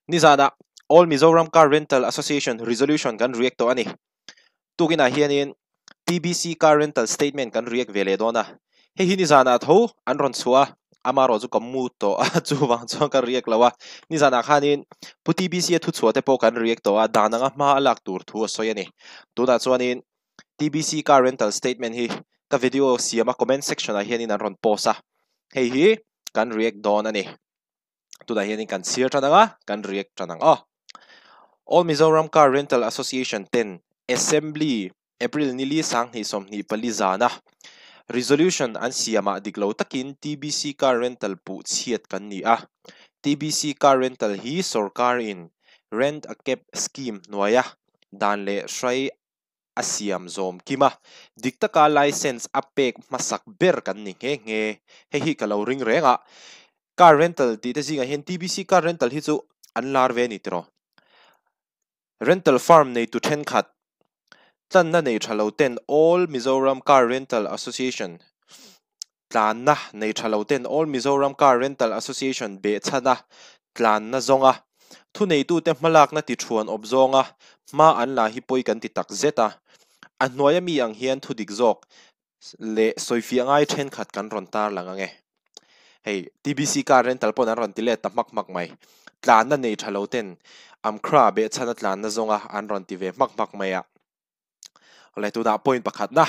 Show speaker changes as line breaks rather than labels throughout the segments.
Nizanah All Mizoram Car Rental Association Resolution kan react tawh a ni. Tukinah hianin TBC Car Rental Statement kan react ve leh dawn a. Hei hi nizanah tho an rawn chhuah a, amarawh chu ka mu tawh a, chuvang chuan ka react lo a. Nizanah khanin Pu TBC a thuchhuah te pawh kan react tawh a, dan anga hma a lak tur thu a sawi a ni. Tunah chuanin TBC Car Rental Statement hi ka video siama comment section ah hianin an rawn post a, hei hi kan react dawn a ni. Tunah hianin kan chhiar tan ang a, kan react tan ang aw. All Mizoram Car Rental Association ten Assembly April nili 2024 zana resolution an siamah dik lo takin TBC Car Rental puh chhiat kan ni a. TBC Car Rental hi sorkarin Rent a Cab Scheme hnuaia dan leh hrai a siam zawm kim a, dik taka license a pek hmasak ber kan ni nghe nghe. Hei hi ka lo ring reng a, car rental tih te zingah hian TBC car rental hi chu an lar ve a ni tiraw. Rental firm neitu thenkhat tlanna nei tha lo ten All Mizoram Car Rental Association Tlanna nei tha lo ten All Mizoram Car Rental Association behchhana tlanna zawnga thuneitute hmalakna tithuan awp zawnga hma an la hi pawi kan ti tak zet a. A hnuaia mi ang hian thudik zawk leh sawifiah ngai thenkhat kan rawn tarlang ang e. Hei TBC Car Rental pawn an rawn ti let ta hmak hmak mai. Tlanna nei tha lo ten Amkhra behchhana tlanna zawnga an rawn ti ve hmak hmak mai a. Awle tunah point pakhatna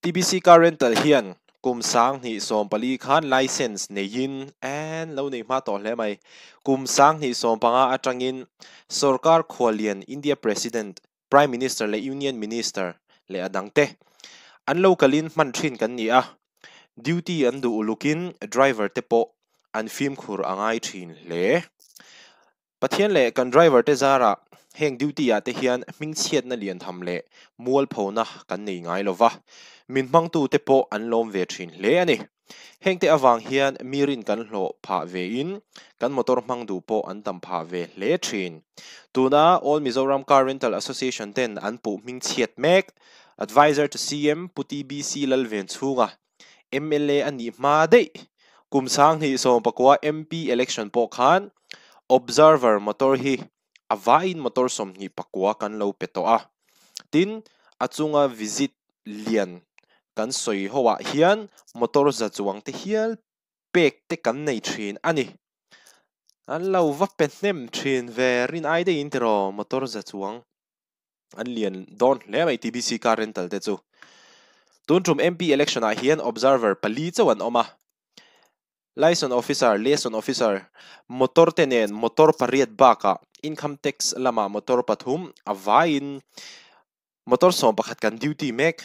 TBC Car Rental hian kum 2014 khan license neiin en lo nei hma tawh hle mai. Kum 2015 atangin sorkar khualian India President, Prime Minister leh Union Minister leh a dangte an lo kalin hman thin kan ni a. Duty an duh ulukin driver te pawh an fimkhur a ngai thin hle. Pathian leh kan driver te zarah heng duty ah te hian hmingchhiatna lian tham leh mualphona kan nei ngai lo va, min hmangtu te pawh an lawm ve thin hle a ni. Heng te avang hian mi rin kan hlawh phah ve in kan motor hmang duh pawh an tam phah ve hle thin. Tuna All Mizoram Car Rental Association ten an puh hmingchhiat mek Adviser to CM Pu TBC Lalvenchhunga mla a nih hma daih. Kum 2019 MP election pawh khan Observer motor hi a vaiin motor 29 kan lo pe tawh a. Tin, a chunga visit lian kan sawi ho ah hian motor za chuang te hial pek te kan nei thin a ni. An lo va pe hnem thin ve rin ai daihin tiraw motor za chuang. An lian dawn hle mai TBC car rental te chu. Tun tum MP election ah hian observer pali chauh an awm a. Liaison officer, liaison officer, motor te nen motor pariat bakah income tax lamah motor pathum a vaiin motor 11 kan duty mek.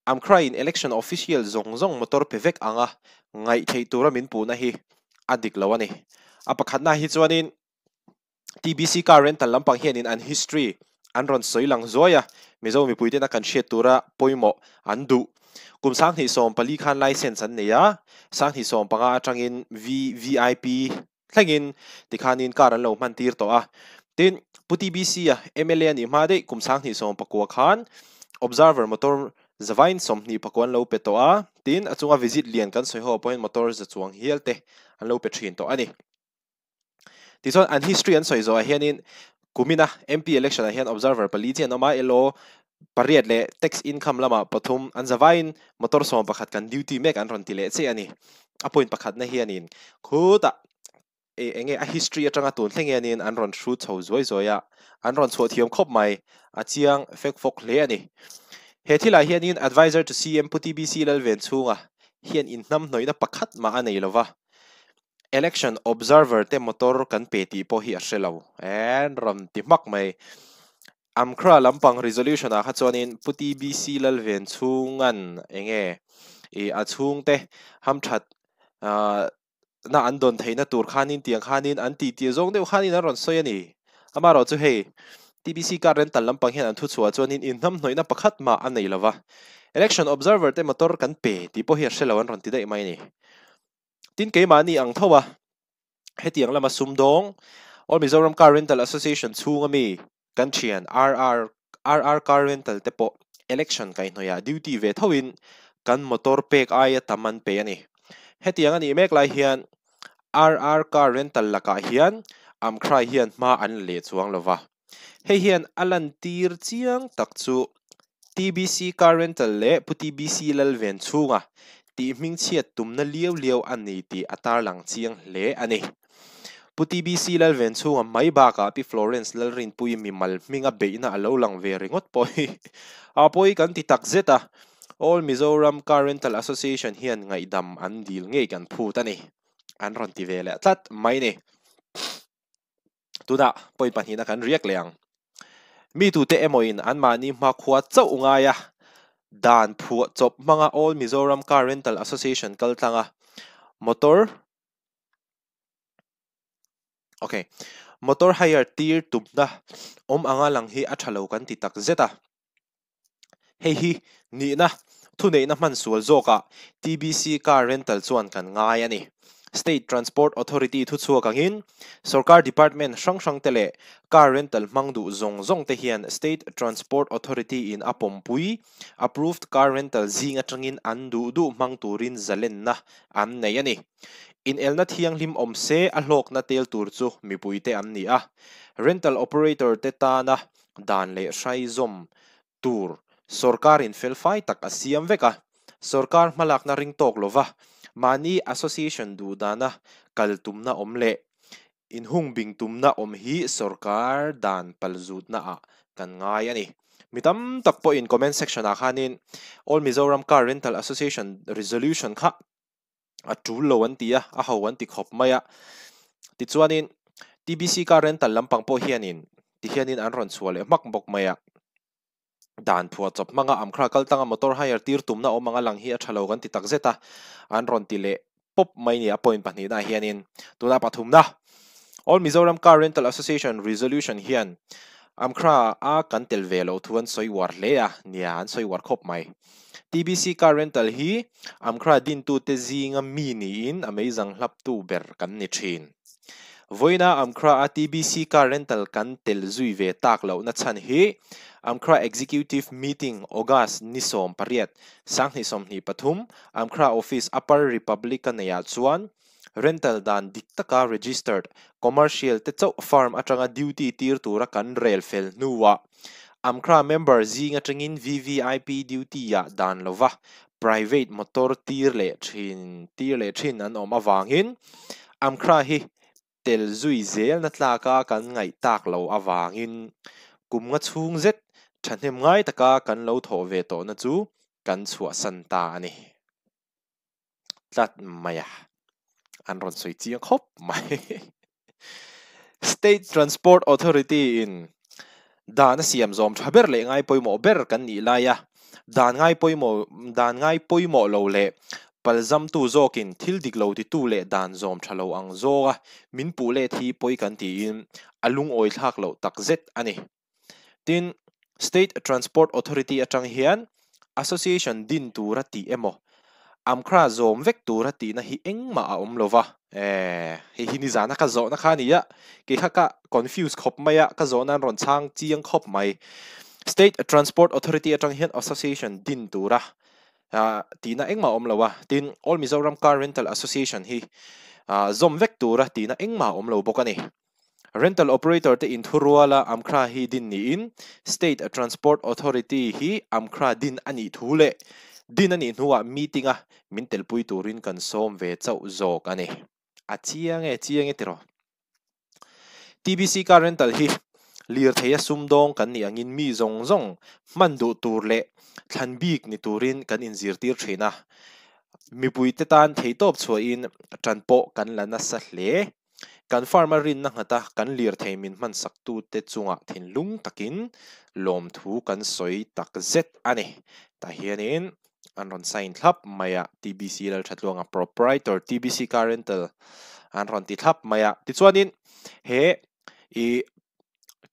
Amkhra in election official zawng zawng motor pe vek anga ngaih theih tura min puhna hi a dik lo a ni. A pakhatna hi chuanin TBC car rental lampang hianin an history an rawn sawi lang zuai a, Mizo mipui tena kan hriat tura pawimawh an duh. Kum 2014 khan license an nei a, 2015 atangin VVIP thlengin tikhanin car an lo hman tir tawh a. Tin, Pu TBC a mla a nih hma daih kum 2019 khan Observer motor zavain 29 an lo pe tawh a, tin a chunga visit lian kan sawi ho pawhin motor za chuang hial te an lo pe thin tawh a ni. Tichuan an history an sawi zawhah hianin kumina MP election ah hian observer pali chi an awm a, LO pariat leh tax income lamah pathum an zavaiin motor 11 kan duty mek an rawn ti leh chiah a ni. A point pakhatna hianin khutah eh eng nge a history atanga tun thleng hianin an rawn hrut chho zuai zuai a, an rawn chhuah thiam khawp mai, a chiang fek fawk hle a ni. He thilah hianin adviser to CM Pu TBC Lalvenchhunga hian inhnamhnawihna pakhat mah a nei lova. Election observer te motor kan pe tih pawh hi a hre lo en rawn ti hmak mai. Amkhra lampang resolution ah kha chuanin Pu TBC Lalvenchhunga'n enge ih a chhungte hamthat ah na an dawn theihna tur khanin tiang khanin an tih tir zawng deuh khanin an rawn sawi a ni. Amaherawhchu hei TBC car rental lampang hian an thuchhuah chuanin inhnamhnawihna pakhat mah a nei lova. Election observer te motor kan pe tih pawh hi a hre lo an rawn ti daih mai a ni. Tin keimahni ang tho a, hetiang lama sumdawng All Mizoram Car Rental Association chhunga mi kan thian RR RR Car Rental te pawh election kaihhnawihah duty ve thoin kan motor pek aia tam an pe a ni. Hetiang a nih mek lai hian RR Car Rental lakah hian Amkhrai hian hma an la leh chuang lo va. Hei hian a lantir chiang tak chu TBC Car Rental leh Pu TBC Lalven chhunga tih hmingchhiat tumna liau liau a ni tih a tarlang chiang hle a ni. Pu TBC Lalven chhunga mai bakah Pi Florence Lalrinpuii mimal hminga beihna a lo lang ve ringawt pawh hi a pawi kan ti tak zet a, All Mizoram Car Rental Association hian ngaihdam an dil ngei kan phut a ni. An rawn ti ve leh tlat mai ni. Tunah point pahnihna kan riak leh ang. Mi tute emawin anmahni hmakhua chauh ngaia dan phuah chawp hmanga All Mizoram Car Rental Association kal tlanga motor Ok. Motor hire tir tumna awm anga lang hi a tha lo kan ti tak zet a. Hei hi nihna, thuneihna hman sual zawkah TBC Car Rental chuan kan ngai a ni. State Transport Authority thuchhuak angin sorkar department hrang hrangte leh car rental hmang duh zawng zawngte hian State Transport Authority in a pawmpui, approved car rental, zing atangin an duh duh hmang turin zalenna an nei a ni. Inelna thianghlim awm se a hlawkna tel tur chu mipuite an ni a, rental operator te tana Dan leh hrai zawm tur sorkarin felfai tak a siam vek a, sorkar hmalakna ring tawk lova mahni association duhdana kal tumna awm leh inhung bing tumna awm hi sorkar dan palzutna ah kan ngai a ni. Mi tam tak pawhin comment section ah khanin All Mizoram Car Rental Association resolution kha a tul lo an ti a, a ho an ti khawp mai a. Tichuanin TBC car rental lampang pawh hianin tihianin an rawn chhuah leh hmak bawk mai a. Dan phuah chawp hmanga amkhra kal tanga motor hire tir tumna awm anga lang hi a tha lo kan ti tak zet a, an rawn ti leh pawp mai ni a point pahnihna hianin tuna pathumna All Mizoram Car Rental Association resolution hian amkhra a kan tel ve loh thu an sawi uar hle a, nia an sawi uar khawp mai. TBC Car Rental hi Amkhra dintute zinga mi niin a meizang hlaptu ber kan ni thin. Vawiina Amkhra a TBC Car Rental kan tel zui ve tak lohna chhan hi Amkhra Executive Meeting August ni 18, 2023 Amkhra Office Upper Republic-a neiah chuan rental dan dik taka registered commercial te chauh firm atanga duty tir tura kan rel fel hnuah Amkhra member zing atangin VVIP duty-ah dan lova private motor tir leh thin tir leh thin an awm avangin Amkhra hi tel zui zelna tlaka kan ngaih tak lo avangin kum nga chhung zet thahnem ngai taka kan lo thawh ve tawhna chu kan chhuahsan ta a ni. tlat mai a, an rawn sawi chiang khawp mai. State Transport Authority in dan a siam zawm tha ber leh ngai pawimawh ber kan nih lai a, dan ngai pawimawh dan ngai pawimawh lo leh palzamtu zawkin thil dik lo titu leh dan zawm tha lo ang zawnga min puh let hi pawi kan tiin a lungawi thlak loh takzet a ni. Tin, State Transport Authority atang hian Association din tura tih emaw, Amkhra zawm vek tura tihna hi engmah a awm lova. Eh, hei hi nizana ka zawhna kha a ni a, kei kha ka confuse khawp mai a, ka zawhna an rawn chhang chiang khawp mai. State Transport Authority atang hian Association din tura tihna engmah a awm lo a, tin, All Mizoram Car Rental Association hi zawm vek tura tihna engmah a awm lo bawk a ni. Rental operator te inthuruala Amkhra hi din niin State Transport Authority hi Amkhra din a nih thu leh din a nih hnuah meeting a min telpui turin kan sawm ve chauh zawk a ni. A chiang e, chiang e tiraw. TBC Car Rental hi lirthei a sumdawng kan nih angin mi zawng zawng hman duh tur leh thlan bik ni turin kan inzirtir thin a, mipuite tan theihtawp chhuahin tan pawh kan la nasa hle. Kan farm a rinna nghata kan lirthei min hmansaktute chungah thinlung takin lawmthu kan sawi tak zet a ni. Tah hianin an rawn sign thlap mai a, TBC Lalthatluanga Proprietor TBC Car Rental an rawn ti thlap mai a. Tichuanin he i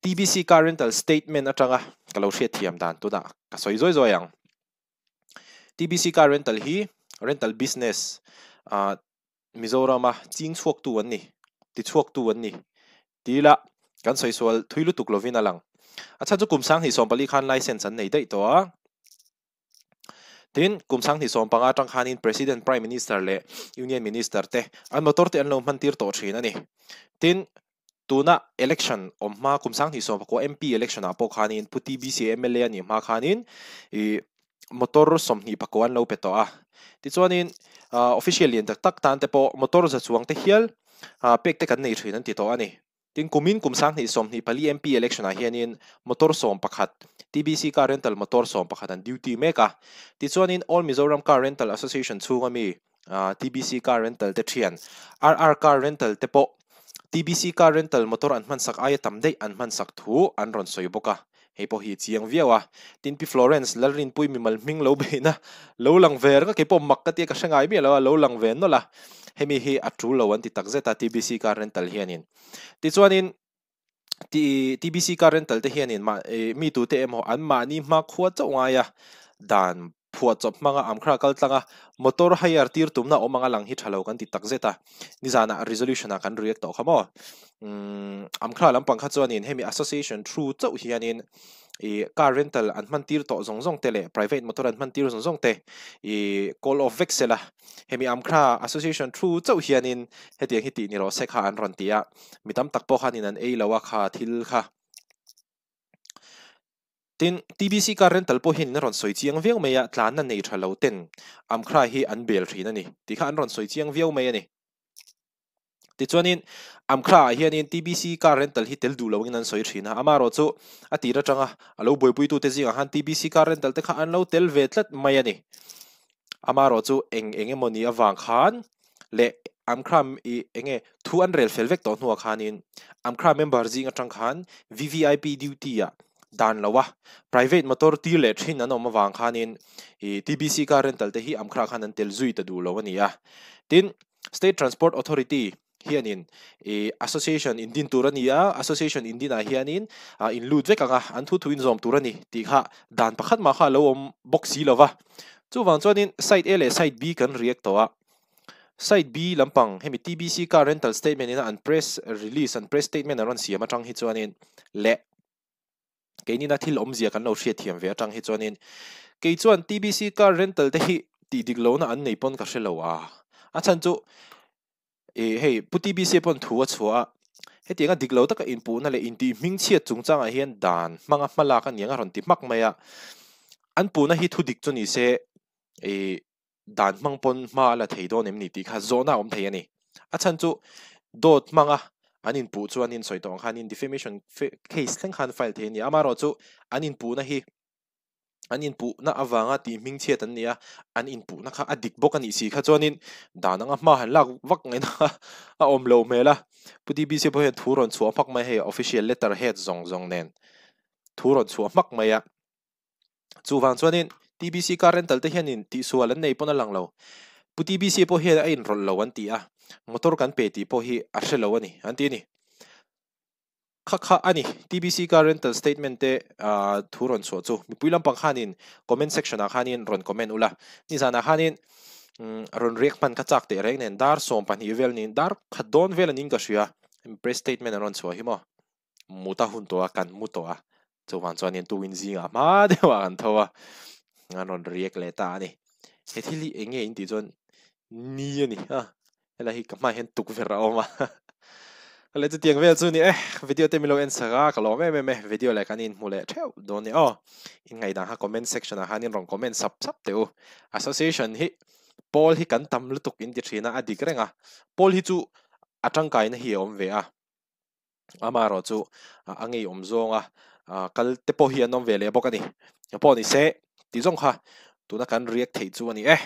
TBC Car Rental statement atanga ka lo hriatthiam dan tunah ka sawi zawi zawi ang. TBC Car Rental hi rental business ah Mizorama ching chhuaktu an ni, ti chhuaktu an ni ti ila kan sawi sual thui lutuk lovin a lang. A chhan chu kum 2024 khan license an nei daih tawh a. Tin, kum 2015 atang khanin President, Prime Minister leh Union Minister te an motor te an lo hman tir tawh thin a ni. Tin. Tuna election awm hma kum 2019 MP election ah pawh khanin Pu TBC mla a nih hma khanin ih motor 29 an lo pe tawh a. Tichuanin official lian tak tak tan te pawh motor za chuang te hial pek te kan nei thin an ti tawh a ni. Tin kumin kum 2024 MP election ah hianin motor 11 TBC car rental motor 11 an duty mek a. Tichuanin All Mizoram Car Rental Association chhunga mi TBC car rental te thian RR car rental te pawh TBC car rental motor an hmansak aia tam daih an hmansak thu an rawn sawi bawk a, hei pawh hi chiang viau a. Tin Pi Florence Lalrinpui mimal hming lo beihna lo lang ve reng a, kei pawh mak ka tia ka hre ngai miah lo a, lo lang ve nawlh a, hemi hi a tul lo an ti takzet a TBC car rental hianin. Tichuanin TBC car rental te hianin mi tute emaw an mahni hmakhua chauh ngai a, dan phuahchawp hmanga amkhra kal tlang a, motor hire tir tumna awm anga lang hi tha lo kan ti takzet a, nizanah resolution ah kan react tawh kha maw. Umm amkhra lampang kha chuanin hemi association through chauh hianin ih car rental an hman tir tawh zawng zawng te leh private motor an hman tir zawng zawng te ih call off vek sela, hemi amkhra association through chauh hianin hetiang hi tih ni rawh se kha an rawn ti a, mi tam tak pawh khanin an ei lo a kha thil kha. Tin, TBC car rental pawh hian in a rawn sawi chiang viau mai a, tlanna nei tha lo ten Amkhra hi an bel thin a ni tih kha an rawn sawi chiang viau mai a ni. Tichuanin Amkhra ah hianin TBC car rental hi tel duh lo angin an sawi thin a, amaherawh chu a tir atanga a lo buaipuitute zingah khan TBC car rental te kha an lo tel ve tlat mai a ni. Amaherawh chu eng eng emaw ni avang khan leh Amkhra i enge thu an rel fel vek tawh hnuah khanin Amkhra member zing atang khan VVIP duty ah dan lo a private motor tir leh thin an awm avang khanin i TBC car rental te hi Amkhra khan an tel zui ta duh lo a ni a. Tin, State Transport Authority hianin i association in din tur a ni a, association in dinah hianin in lut vek ang a, an thu thu in zawm tur a ni tih kha dan pakhat mah kha a lo awm bawk si lo va. Chuvang chuanin side A leh side B kan react tawh a, side B lampang hemi TBC car rental statement ina an press release an press statement an rawn siam atang hi chuanin leh Keinina thil awmzia kan lo hriatthiam ve atang hi chuanin kei chuan TBC car rental te hi tih dik lohna an nei pawn ka hre lo a, a chhan chu ih hei Pu TBC pawn thu a chhuah a, hetianga dik lo taka inpuhna leh intih hmingchhiat chungchangah hian dan hmanga hmalak a niang a rawn ti hmak mai a, an puhna hi thu dik chu ni se ih dan hmang pawn hma a la thei dawn em ni tih kha zawhna a awm thei a ni. A chhan chu dawt hmanga an inpuh chuanin sawi tawh ang khanin defamation case thleng khan file thei a ni. Amaherawh chu an inpuhna hi an inpuhna avanga tih hmingchhiat an ni a, an inpuhna kha a dik bawk a nih si kha chuanin dan anga hma han lak vak ngaihna a awm loh hmel a. Pu DBC pawh hian thu rawn chhuah hmak mai hei official letter head zawng zawng nen thu rawn chhuah hmak mai a. Chuvang chuanin TBC car rental te hianin tihsual an nei pawn a lang lo. Pu TBC pawh hian a inrawlh lo an ti a, motor kan pe tih pawh hi a hre lo a ni an ti a ni. Kha kha a ni, TBC car rental statement te thu rawn chhuah chu mipui lampang khanin comment section ah khanin rawn comment ula. Nizanah khanin rawn react hman kha chak teh reng nen dar 12 vel niin dar khat dawn vel anin ka hria press statement an rawn chhuah hi maw. Mut a hun tawh a, kan mu tawh a, chuvang chuanin tukin zingah hma deuhah kan tho a, an rawn react leh ta a ni. He thil hi eng nge in tih chuan ni a ni a, helai hi ka hmaah hian tukverh a awm a, le chutiang vel chu ni e, video te min lo en sak a, ka lawm em em e, video leh kan inhmu leh theuh dawn ni aw, in ngaihdan kha comment section ah khan in rawn comment sap sap teh u, association hi pawl hi kan tam lutuk in ti thin a, a dik reng a, pawl hi chu a tangkaina hi a awm ve a. Amaherawh chu a ngeiawm zawnga kal te pawh hi an awm ve leh bawk a ni. Pawh ni se tih zawng kha tuna kan react theih chu a ni e.